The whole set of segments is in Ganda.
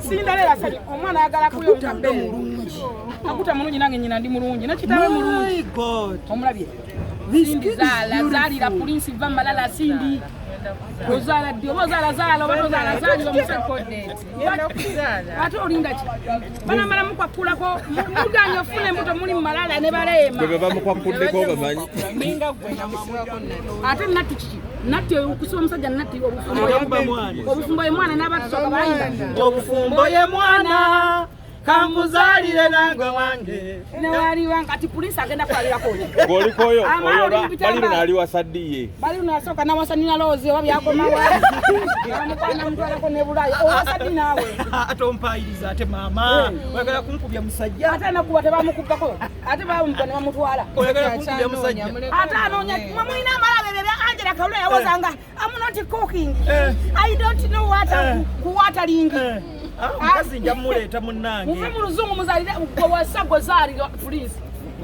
Cinderella sali omwana ayagala kuyonka Kaguta bbeere. mulungi. Kaguta mulungi, nange nyina ndi mulungi, nekitawe mulungi. My God. Omulabye? This Cindy kid is zaala, zaalira beautiful. Prince, va malala. Cindy, ozaala ddi? Oba ozaala zaala, oba tozaala zaalira omusajja. Ngenda kuzaala. Ate olinda ki? Banamala mukwakkulako, muganya ofuna embuto, muli mumalala ne baleema. Bwe bamukwakuddeko bamanyi. Ninga gwe namusibako nati. Ate natti kiki? Natti okusiba omusajja natti, obufumbo. Oba mwana. Obufumbo ye mwana n'abatusooka bayimba. Obufumbo ye mwana, kamuzaalire nange wange. Newaliwa kati Prince agenda kulalirako ki? Ng'oliko oyo Amala oyo oli mu bitambala. baliro n'aliwasa ddiye. Bali nasooka nawasa nina loozi, oba byakomawa, bamukwana mutwalako ne Bulaaya. Owasa ddi naawe? Ate ompayiriza ate maama, oyagala kunkubya musajja. Ate nakuba tebamukubako, ate bamukuba ne bamutwala. Oyagala kunkubya musajja. Ate anoonya mwe mulina amalabe ebyo bya Angela Kalula yawozanga, "I'm not cooking, I don't know what kuwatalingi." Ah, omukazi nja muleeta munnange. Muve mu luzungu, muzalire. Gwe wasa, gwe zaalira Prince,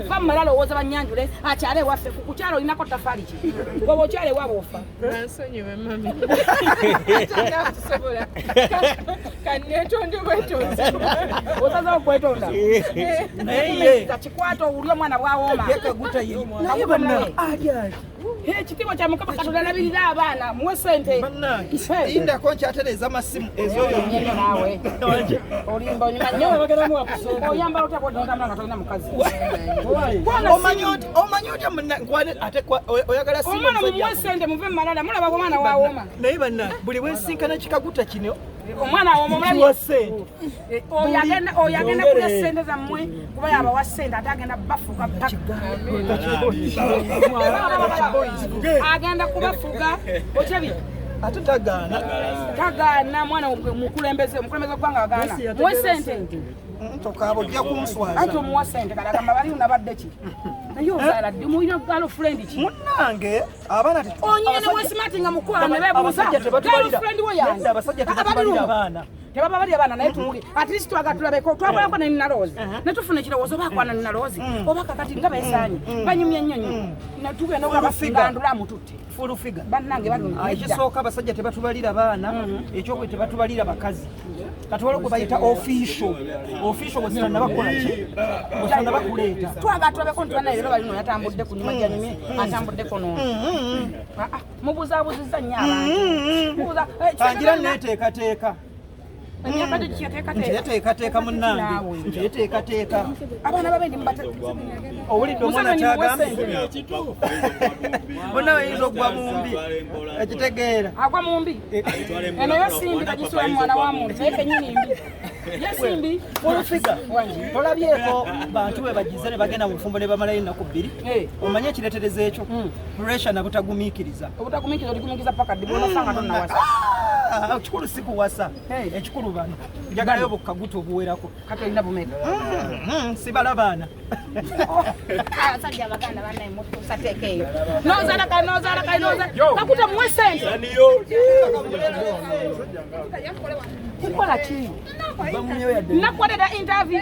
fa mumalala. Owooza banyanjule akyale ewaffe. Ku kukyala olinako tafaali ki? Gwe bwokyala ewaabwe ofa. Nansonyiwe mami. Nakusobola. Kaneetonde bwetonzi. Osazeho okwetonda. Naye ye Kikwata owuli omwana bwawooma. Ye Kaguta ye naye banna ali ali. Ekitiibwa kya Mukama Katonda, alabirira abaana, muwe sente. Bannange, lindako, nkyatereeza amasimu ezoyo. Nnyo naawe olimba, onyuma nnyo. Oyambala otya bwotambula nga tolina mukazi? Omanyi otya nkwane ate oyagala singa Omwana omusajja. mumuwe sente, muve mumalala. Mulaba omwana wawooma. Naye banna, buli bwensinkana kikaguta kino Omwana awooma, omulabye? Kiwa sente. Oyo agenda kulya sente zammwe, kuba yabawa sente, ate agenda bafuga paka. Agenda kubafuga, okirabye? Ate tagaana. Tagaana mwana mukulembeze, omukulembeze gwanga agaana. Muwe sente. Tokaaba, ojja kunswaza. Anti omuwa sente, kale agamba bali nabadde ki? Naye ozaala ddi? Mulina girlfriend ki? Munnange, abaana Onyine ne wesimati nga mukwano ne beebuuza abasajja tebatubalira. Girlfriend we yange. Nedda, abasajja tebatubalira abaana. Tebaba bali abaana, naye tuwuli at least twagala tulabeko. Twakolako ne Naloozi ne tufuna ekirowoozo, oba akwana ne Naloozi, oba kakati nga beesaanye banyumya nnyo nnyo, netugenda okulaba. Full figure. Ngandula amututte. Full figure. Bannange bali. Ah, ekisooka, abasajja tebatubalira baana. Ekyokubiri, tebatubalira bakazi. Kati waliwo gwe bayita official, official bwe ki bwetanaba kuleeta. Twagala tulabeko nti banaye leero balino yatambudde ku nyuma gyanyumye, atambuddeko nono. Ah, ah, mubuzaabuzizza nnyo abantu. Kangira neteekateeka. Emyaka gyo kyeteekateeka? Nteekateeka munnange, nteekateeka. Abaana babe ndi mubate. Owulidde omwana Museveni muwe kyagambye? sente. Bonna bayinza okugwa mu mbi, ekitegeera. Agwa mu mbi eno yo simbi, tagisula mwana wa muntu, naye kenyini mbi ye simbi. Full figure. Wangi. Tolabyeko bantu bwe bagize ne bagenda mu bufumbo ne bamalayo ennaku 2? Omanye ekireetereza ekyo? Pressure nabutagumiikiriza. Obutagumiikiriza, oligumiikiriza paka ddi bw'onosanga tonnawasa? Ah, ekikulu si kuwasa. Ekikulu bano njagalayo bukaguta obuwerako. Kati olina bumeka? Sibala baana. Abasajja abaganda bannaye mutuusa teeka eyo. Nozaala kale, nozaala kale, nozaala Kakuta, muwe sente. Kukola ki? Nakuwadde interview.